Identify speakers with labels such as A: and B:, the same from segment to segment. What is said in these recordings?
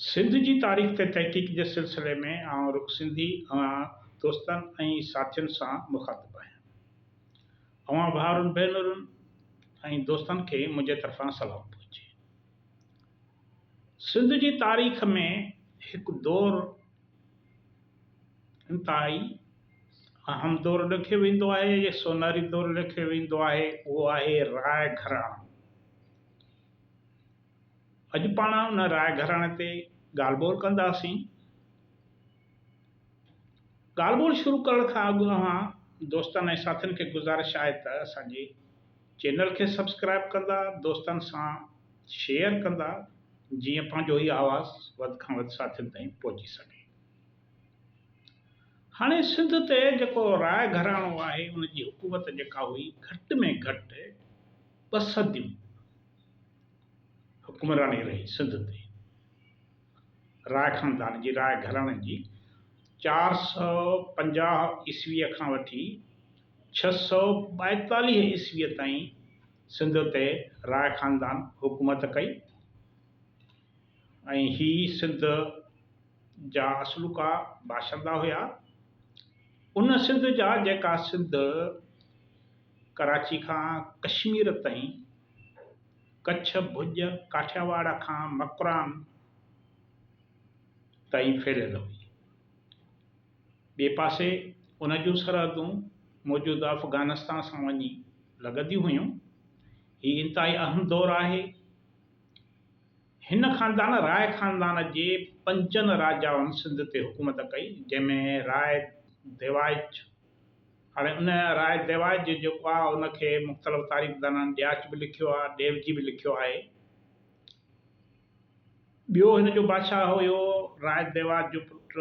A: سنڌ جي تاريخ تي تحقيق جي سلسلي ۾ آئون رڪ سنڌي اوهان دوستن ۽ ساٿين سان مخاطب آهيان. اوهان ڀائرن ڀينرن ۽ دوستن کي منهنجي طرفان سلام پهچي. سنڌ جي تاريخ ۾ هڪ دور انتهائي اهم دور ليکيو ويندو آهي يا سونهري دور ليکيو ويندو آهي اهو آهي راء گهراڻو. اڄ پاڻ ان راء گهراڻي تي ڳالهه ٻولهه ڪنداسين. ڳالهه ٻولهه شروع ڪرڻ کان اڳ اوهان دوستن ۽ ساٿين کي گذارش آهي ته اسان جي چينل کي سبسڪرائب ڪندا، دوستن سان شيئر ڪندا جيئن پنهنجو هي آواز وڌ کان وڌ ساٿين تائين پهچي سگهي. هاڻي سنڌ تي جيڪو راء گهراڻو آهي ان جي حڪومت جيڪا هئي گهٽ ۾ گهٽ ٻه صديون حڪمراني رهي سنڌ تي. راء خاندان جي راء گهراڻي جي 450 عيسويء کان وٺي 642 عيسويء تائين سنڌ تي راء خاندان حڪومت ڪئي ۽ هي سنڌ جا اصلوڪا باشندا هيا. ان سنڌ جا جيڪا سنڌ ڪراچي کان ڪشمير تائين ڪڇ، ڀڄ، ڪاٺياواڙ کان مڪران تائين ڦهليل هئي. ٻئي پاسي ان جون سرحدون موجوده افغانستان سان وڃي لڳنديون هيون. هي انتهائي اهم دور آهي. هن خاندان راء خاندان جي پنجن راجائن سنڌ تي حڪومت ڪئي، جنهن ۾ راء ديوائچ، هاڻي ان راء ديواج جو جيڪو آهي ان کي مختلف تاريخدانن ڏياچ به لکيو آهي، ڏيوجي به لکيو آهي. ٻيو هن جو بادشاهه هيو راء ديواج جو پٽ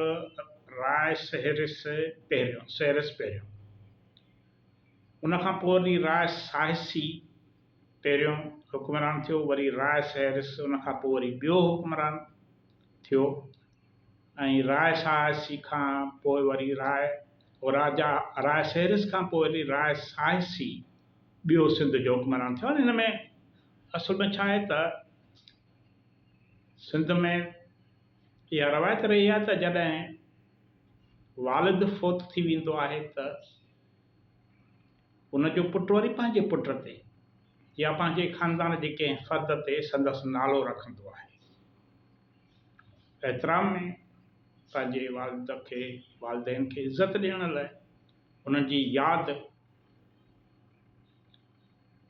A: راء سهرس پهريون، سهرس پهريون. ان کان پوء وري راء ساهسي پهريون حڪمران ٿيو، وري راء سهرس ان کان پوء وري ٻيو حڪمران ٿيو. ۽ راء ساهسي کان پوء وري راء راجا راء سهرس کان پوء وري راء ساهسي ٻيو سنڌ جو حڪمران ٿيو. هاڻي هن ۾ اصل ۾ ڇا آهي ته سنڌ ۾ اها روايت رهي آهي ته جڏهن والد فوت ٿي ويندو آهي ته ان جو پٽ وري پنهنجي پٽ تي يا پنهنجي خاندان جي ڪنهن فرد تي سندس نالو رکندو آهي. احترام ۾ پنهنجي والد کي والدين کي عزت ڏيڻ لاء انهن جي ياد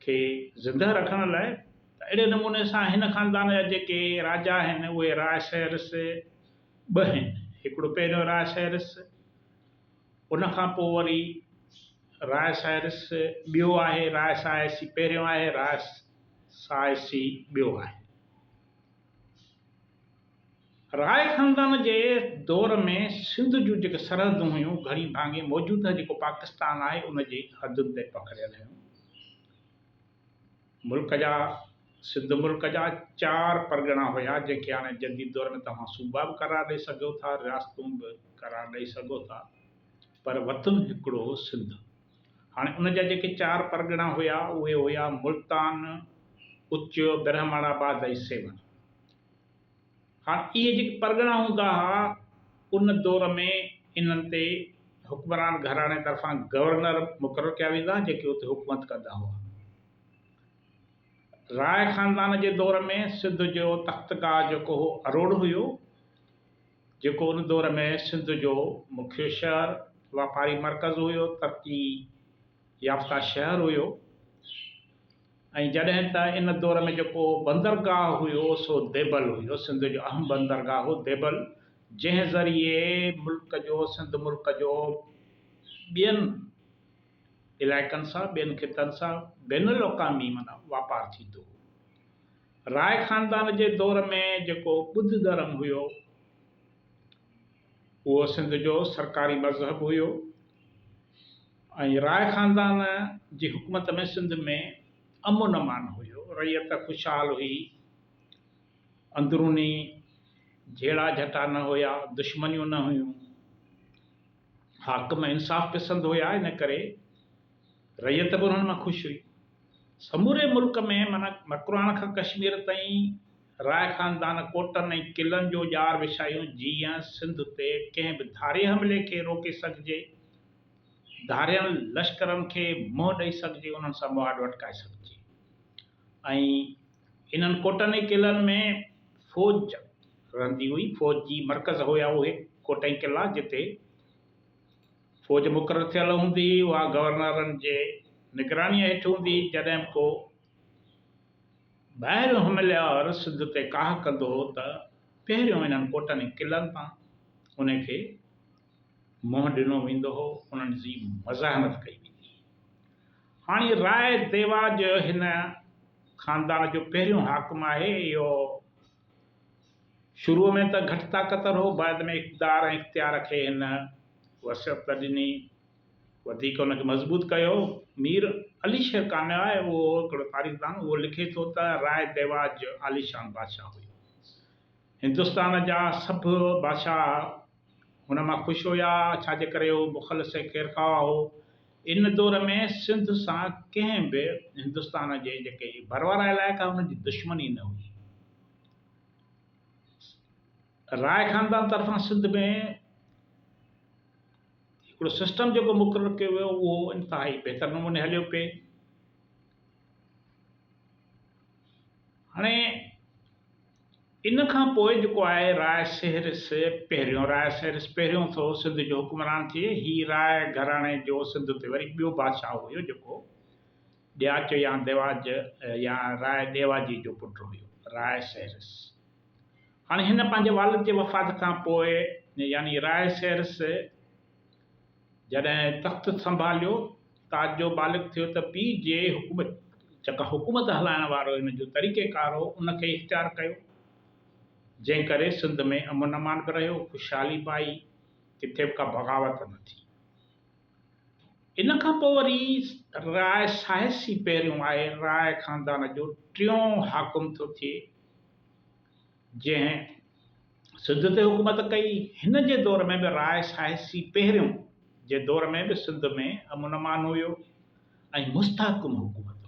A: کي زنده رکڻ لاء ته اهڙي نموني سان هن خاندان جا جيڪي راجا آهن اهي راء سهرس ٻه آهن هڪڙو پهريون راء سهرس ان کان پوء وري راء سهرس ٻيو آهي راء ساهسي پهريون آهي راء ساهسي ٻيو آهي. راء خاندان جي دور ۾ سنڌ جون جيڪي سرحدون هيون، گهڻي ڀاڱي موجوده جيڪو پاڪستان آهي ان جي حدن تي پکڙيل هيون. ملڪ جا سنڌ ملڪ جا چار پرڳڻا هيا، جنهن کي هاڻي جديد دور ۾ توهان صوبا به قرار ڏئي سگهو ٿا، رياستون به قرار ڏئي سگهو ٿا، پر وطن هڪڙو هو سنڌ. هاڻي ان جا جيڪي چار پرڳڻا هيا، اهي هيا ملتان، اچ، برهمڻ آباد ۽ سيوهڻ. هاڻ اهي جيڪي پرڳڻا هوندا ها، ان دور ۾ انهن تي حڪمران گهراڻي طرفان گورنر مقرر ڪيا ويندا ها، جيڪي اتي حڪومت ڪندا هئا. راء خاندان جي دور ۾ سنڌ جو تختگاهه جيڪو هو اروڙ هيو، جيڪو ان دور ۾ سنڌ جو مکيه شهر، واپاري مرڪز هيو، ترقي يافته شهر هيو. ۽ جڏهن ته ان دور ۾ جيڪو بندرگاهه هيو سو ديبل هيو، سنڌ جو اهم بندرگاهه هو ديبل، جنهن ذريعي ملڪ جو سنڌ ملڪ جو ٻين علائقن سان ٻين خطن سان بين الاقوامي معنيٰ واپار ٿيندو هو. راء خاندان جي دور ۾ جيڪو ٻڌ ڌرم هيو اهو سنڌ جو سرڪاري مذهب هيو. ۽ راء خاندان جي حڪومت ۾ سنڌ ۾ امن امان هيو، رعيت خوشحال هئي، اندروني جهيڙا جهٽا نه هيا، دشمنيون نه هيون، حاڪم انصاف پسند هيا، ان ڪري رعيت به انهن مان خوش هئي. سموري ملڪ ۾ معنيٰ مڪران کان ڪشمير تائين راء خاندان ڪوٽن ۽ قلعن جو ڄار وڇايون جيئن سنڌ تي ڪنهن به ڌاري حملي کي روڪي سگهجي، ڌارين لشڪرن کي منهن ڏئي سگهجي، انهن سان مهاڏو اٽڪائي سگهجي ۽ انهن ڪوٽن ۽ قلعن ۾ فوج رهندي هئي، فوجي مرڪز هيا اهي ڪوٽ ۽ قلعا جتي فوج مقرر ٿيل هوندي هئي، اها گورنرن جي نگرانيء هيٺ هوندي هئي، جڏهن به ڪو ٻاهريون حملي آور سنڌ تي ڪاهه ڪندو هو ته پهريون انهن ڪوٽن ۽ قلعن تان ان کي منهن ڏنو ويندو هو، انهن جي مزاحمت ڪئي ويندي هئي. هاڻي راء ديواج هن خاندان جو پهريون حاڪم آهي. اهو شروع ۾ ته گهٽ طاقتور هو، بعد ۾ اقتدار ۽ اختيار کي هن وسعت ڏني، وڌيڪ ان کي مضبوط ڪيو. مير علي شير قانع آهي، اهو هڪڙو تاريخدان، اهو لکي ٿو ته راء ديواج عاليشان بادشاهه هيو. هندستان جا سڀ بادشاهه هن مان خوش هيا، ڇا جي ڪري هو مخلص ۽ خيرخواهه هو. ان دور ۾ سنڌ سان ڪنهن به هندستان جي جيڪي ڀر وارا علائقا انهن جي دشمني نه هئي. راء خاندان طرفان سنڌ ۾ هڪڙو سسٽم جيڪو مقرر ڪيو ويو اهو انتهائي بهتر نموني هليو پئي. هاڻي ان کان پوء جيڪو آهي راء سهرس پهريون، راء سهرس پهريون ٿو سنڌ جو حڪمران ٿئي. هي راء گهراڻي جو سنڌ تي وري ٻيو بادشاهه هيو جيڪو ڏياچ يا ديواج يا راء ڏيواجي جو پٽ هيو، راء سهرس. هاڻي هن پنهنجي والد جي وفات کان پوء يعني راء سهرس جڏهن تخت سنڀاليو، تاج جو بالغ ٿيو ته پيء جي حڪم جيڪا حڪومت هلائڻ وارو هن جو طريقه ڪار هو، ان کي اختيار ڪيو، جنهن ڪري سنڌ ۾ امن امان به رهيو، خوشحالي به آئي، ڪٿي به ڪا بغاوت نه ٿي. ان کان پوء وري راء ساهسي پهريون آهي، راء خاندان جو ٽيون حاڪم ٿو ٿئي، جنهن سنڌ تي حڪومت ڪئي. هن جي دور ۾ به راء ساهسي پهريون جي دور ۾ به سنڌ ۾ امن امان هيو ۽ مستحڪم حڪومت هئي.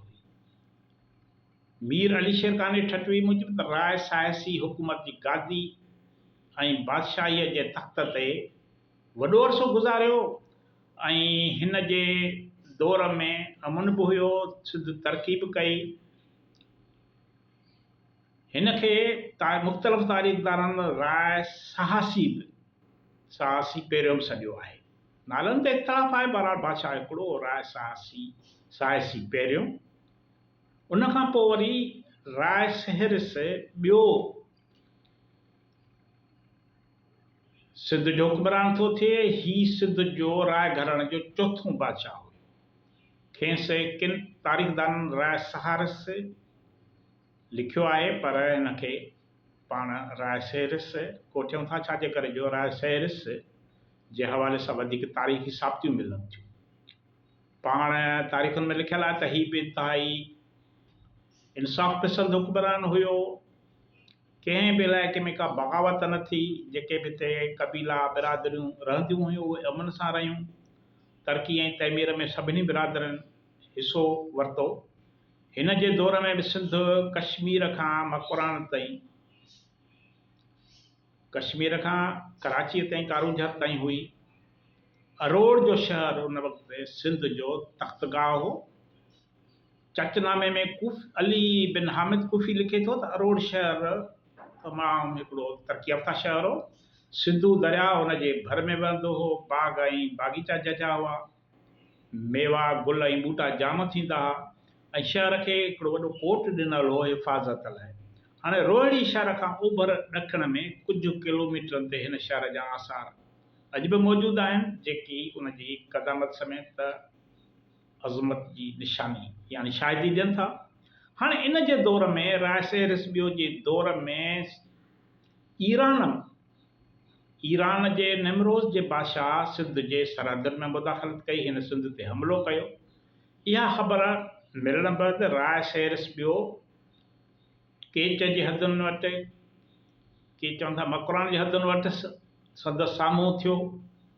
A: مير علي شير قانع ٺٽوي موجب ته راء ساهسي حڪومت جي گادي ۽ بادشاهيء جي تخت تي وڏو عرصو گذاريو ۽ هن جي دور ۾ امن به هيو، سنڌ ترقي به ڪئي. هن کي مختلف تاريخدانن راء سهاسي به سهاسي پهريون به سڏيو آهي. نالن تي اختلاف آهي، بهرحال بادشاهه هڪڙو هو، راء سهاسي، ساهسي پهريون، ان کان پوء وري راء سهرس ٻيو سنڌ جو حڪمران ٿو ٿئي. هي سنڌ جو راء گهراڻي جو چوٿون بادشاهه هيو. کيس ڪن تاريخدانن راء سهارس لکيو آهي پر هن کي پاڻ راء سهرس ڪوٺيون ٿا ڇا جي ڪري جو راء سهرس جي حوالي سان وڌيڪ تاريخي ثابتيون ملن ٿيون. پاڻ تاريخن ۾ لکيل آهي ته هي به انتهائي انصاف پسند حڪمران هيو. ڪنهن به علائقي ۾ ڪا بغاوت نه ٿي، جيڪي به هتي قبيلا، برادريون رهنديون هيون اهي امن سان رهيون. ترقي ۽ تعمير ۾ سڀني برادرين حصو ورتو. هن جي دور ۾ به سنڌ ڪشمير کان مڪران تائين، ڪشمير کان ڪراچيء تائين ڪارونجهر تائين هئي. اروڙ جو شهر ان وقت سنڌ جو تختگاهه هو. چچ نامي ۾ ڪوف علي بن حامد ڪوفي لکي ٿو ته اروڙ شهر تمام هڪڙو ترقي يافته شهر هو. سنڌو درياء ان جي ڀر ۾ وهندو هو. باغ ۽ باغيچا جهجها هئا. ميوا، گل ۽ ٻوٽا جام ٿيندا ها ۽ شهر کي هڪڙو وڏو ڪوٽ ڏنل هو حفاظت لاء. هاڻي روهڙي شهر کان اوڀر ڏکڻ ۾ ڪجهه ڪلوميٽرن تي هن شهر جا آثار اڄ به موجود آهن، جيڪي ان جي قدامت سميت عظمت جي نشاني يعني شاهدي ڏين ٿا. هاڻي ان جي دور ۾ راء سهرس ٻيو جي دور ۾ ايران ايران جي نمروز جي بادشاهه سنڌ جي سرحدن ۾ مداخلت ڪئي، هن سنڌ تي حملو ڪيو. اها خبر ملڻ بعد راء سيرس ٻيو ڪيچ جي حدن وٽ، ڪي چون ٿا مڪران جي حدن وٽ سندس سامهون ٿيو.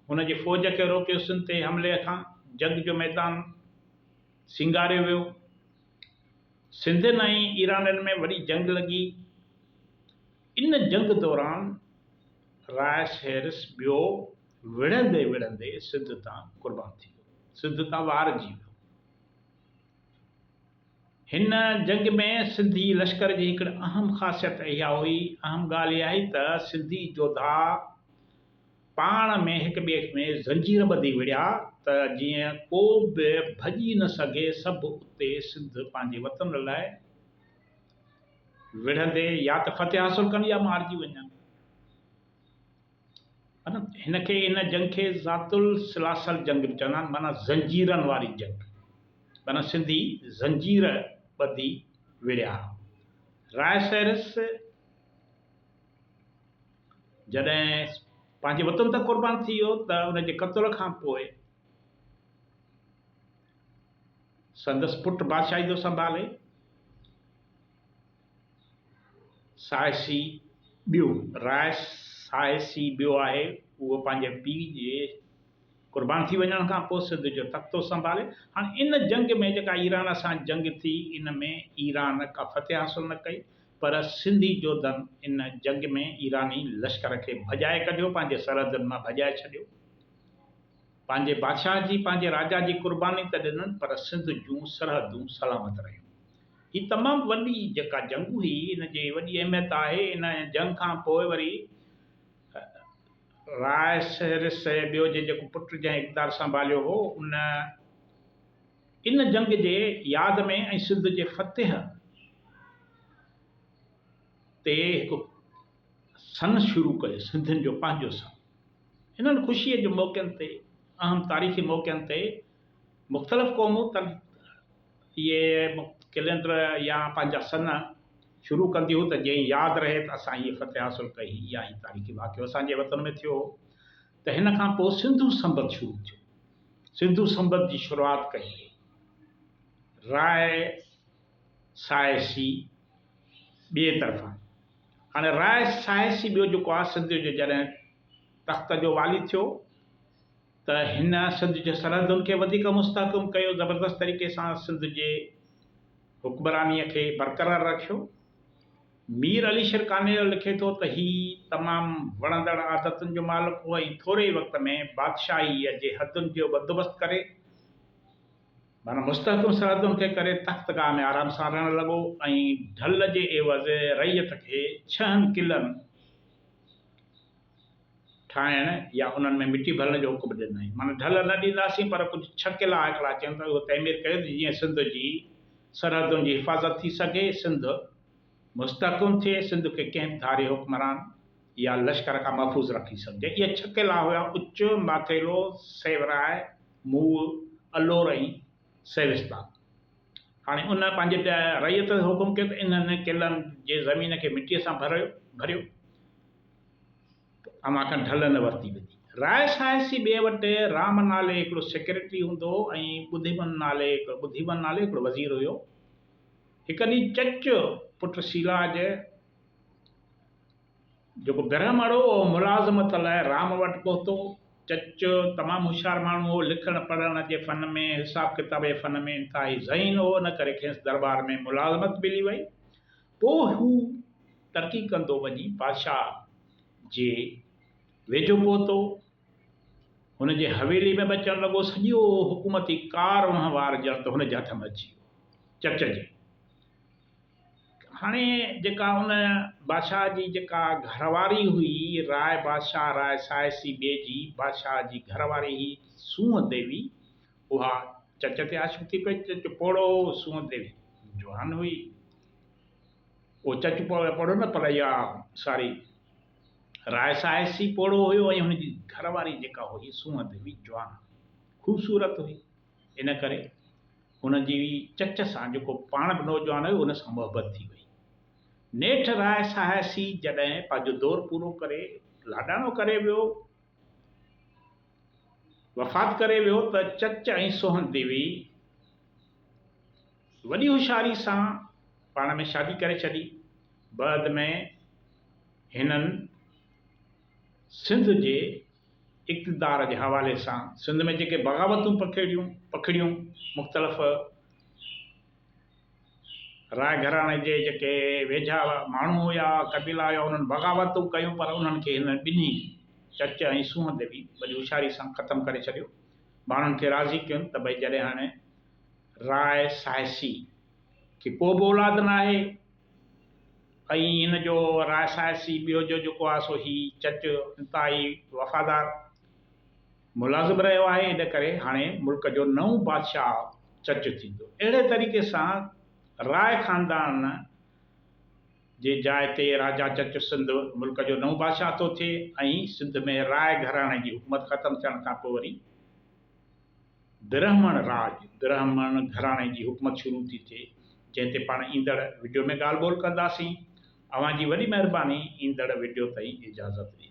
A: هن جي فوج کي روڪيو سنڌ تي حملي کان جنگ جو ميدان سينگاريو ويو. سنڌين ۽ ايرانين ۾ وڏي جنگ لڳي. ان جنگ دوران راء سهرس ٻيو وڙهندي وڙهندي سنڌ تان قربان ٿي ويو، سنڌ تان وارجي ويو. هن جنگ ۾ سنڌي لشڪر جي هڪڙي اهم خاصيت اها هئي، اهم ڳالهه اها هئي ته سنڌي جوڌا پاڻ ۾ هڪ ٻئي ۾ زنجير ٻڌي وڙهيا ته جيئن ڪو به ڀڄي نه سگهي، سڀ اتي سنڌ پنهنجي وطن لاء وڙهندي يا ته فتح حاصل ڪن يا مارجي وڃن. هن کي ان جنگ کي ذات السلاسل جنگ به چوندا آهن معنيٰ زنجيرن واري جنگ معنيٰ سنڌي زنجير ٻڌي وڙهيا. راء سهرس جڏهن پنهنجي وطن تان قربان ٿي ويو ته ان جي قتل کان پوء سندس پٽ بادشاهي ٿو سنڀالي. ساهسي ٻيو، راء ساهسي ٻيو آهي، اهو پنهنجي پيء جي قربان ٿي وڃڻ کان پوء سنڌ جو تختو سنڀالي. هاڻي ان جنگ ۾ جيڪا ايران سان جنگ ٿي، ان ۾ ايران ڪا فتح حاصل نه ڪئي، پر سنڌي جوڌن ان جنگ ۾ ايراني لشڪر کي ڀڄائي ڪڍيو، پنهنجي سرحدن مان ڀڄائي ڇڏيو. پنهنجي بادشاهه جي، پنهنجي راجا جي قرباني ته ڏنن، پر سنڌ جون سرحدون سلامت رهيون. هي تمام وڏي جيڪا جنگ هئي، ان جي وڏي اهميت آهي. ان جنگ کان پوء وري راء سهرس ٻيو جي جيڪو پٽ جنهن اقتدار سنڀاليو هو، ان ان جنگ جي ياد ۾ ۽ سنڌ جي فتح تي هڪ سن شروع ڪيو، سنڌين جو پنهنجو سن. انهن خوشيء جي موقعن تي، اهم تاريخي موقعن تي مختلف قومون اهي ڪئلينڊر يا پنهنجا سن شروع ڪنديون هيون ته جئين ياد رهي ته اسان هيء فتح حاصل ڪئي هئي يا هي تاريخي واقعو اسان جي وطن ۾ ٿيو هو ته هن کان پوء سنڌو سنبت شروع ٿيو. سنڌو سنبت جي شروعات ڪئي وئي. راء ساهسي ٻئي طرفان هاڻي راء ساهسي ٻيو جيڪو آهي سنڌ جو جڏهن تخت جو والي ٿيو ته هن سنڌ جي سرحدن کي وڌيڪ مستحڪم ڪيو، زبردست طريقي سان سنڌ جي حڪمرانيء کي برقرار رکيو. مير علي شير قانع لکي ٿو ته هي تمام وڻندڙ عادتن جو مالڪ هو ۽ ٿوري ئي وقت ۾ بادشاهيء جي حدن جو بندوبست ڪري معنيٰ مستحڪم سرحدن کي ڪري تخت گاهه ۾ آرام سان رهڻ لڳو ۽ ڍل جي عيوض رعيت کي ڇهن قلعن ٺاهڻ يا انهن ۾ مٽي ڀرڻ جو حڪم ڏنائين. معنيٰ ڍل نه ڏينداسين پر ڪجهه ڇهه قلعا هڪڙا چون ٿا اهو تعمير ڪيو ته جيئن سنڌ جي سرحدن جي حفاظت ٿي سگهي، سنڌ مستحڪم ٿئي، سنڌ کي ڪنهن به ڌاري حڪمران يا لشڪر کان محفوظ رکي سگهجي. اهي ڇهه قلعا هيا، اچ، ماٿيلو، سيوراء، موء، الور ۽ سيوستان. هاڻي ان پنهنجي رعيت کي حڪم ڪيو ته انهن قلعن جي زمين کي مٽيء سان ڀريو. اوهان کان ڍل نه ورتي ويندي. راء ساهسي ٻئي وٽ رام نالي هڪڙو سيڪريٽري هوندو هو ۽ ٻڌيمن نالي هڪڙو ٻڌيمن نالي هڪڙو وزير هيو. هڪ ڏينهن چچ پٽ سيلاج جيڪو برهمڻ هو اهو ملازمت لاء رام وٽ پهتو. چچ تمام هوشيار ماڻهو هو، لکڻ پڙهڻ جي فن ۾ حساب ڪتاب جي فن ۾ انتهائي ذهين هو، ان ڪري کيس درٻار ۾ ملازمت ملي وئي. پوء هو ترقي ڪندو وڃي بادشاهه جي ويجهو پهتو. هن جي حويلي ۾ به اچڻ لڳو. سڄو حڪومتي ڪار وهنوار ڄڻ ته هن جي هٿ ۾ اچي ويو، چچ جي. هاڻي جيڪا ان بادشاهه جي جيڪا گهرواري هئي، راء بادشاهه راء ساهسي ٻئي جي بادشاهه جي گهرواري هئي سونهن ديوي، اها چچ تي عاشق ٿي پئي. چچ پوڙهو هو، سونهن ديوي جوان هئي. اهو چچ پوڙهو نه پر اها ساري راء ساهسي پوڙهو هيو ۽ هن جي گهر واري جيڪا هئي سونهن ديوي جوان خوبصورت هئي. ان ڪري هن جي چچ سان جيڪو پاڻ به نوجوان هيو ان سان محبت ٿي وئي. نيٺ راء ساهسي جڏهن پنهنجو دور پورو ڪري لاڏاڻو ڪري ويو، وفات ڪري ويو ته چچ ۽ سونهن ديوي وڏي هوشياري سان پاڻ ۾ شادي ڪري ڇڏي. بعد ۾ هنن سنڌ جي اقتدار جي حوالي سان سنڌ ۾ جيڪي بغاوتون پکيڙيون پکڙيون مختلف راء گهراڻي جي جيڪي ويجها ماڻهو هيا، قبيلا هيا، انهن بغاوتون ڪيون پر انهن کي هنن ٻنهي چچ ۽ سونهن ديوي وڏي هوشياري سان ختم ڪري ڇڏيو. ماڻهن کي راضي ڪين ته ڀئي جڏهن هاڻي راء ساهسي کي ڪو به اولاد ناهي ۽ هن جو راء ساهسي ٻيو جو جيڪو آهي سو هي چچ انتهائي وفادار ملازم رهيو آهي ان ڪري هاڻي ملڪ جو نئون بادشاهه چچ ٿيندو. اهڙي طريقي سان راء خاندان جي جاء تي راجا چچ سنڌ ملڪ جو نئون بادشاهه ٿو ٿئي ۽ سنڌ ۾ راء گهراڻي جي حڪومت ختم ٿيڻ کان پوء وري برهمڻ راڄ، برهمڻ گهراڻي جي حڪومت شروع ٿي ٿئي، جنهن تي پاڻ ايندڙ وڊيو ۾ ڳالهه ٻولهه ڪنداسين. اوهان جي وڏي مهرباني ايندڙ وڊيو تائين اجازت ڏيندا.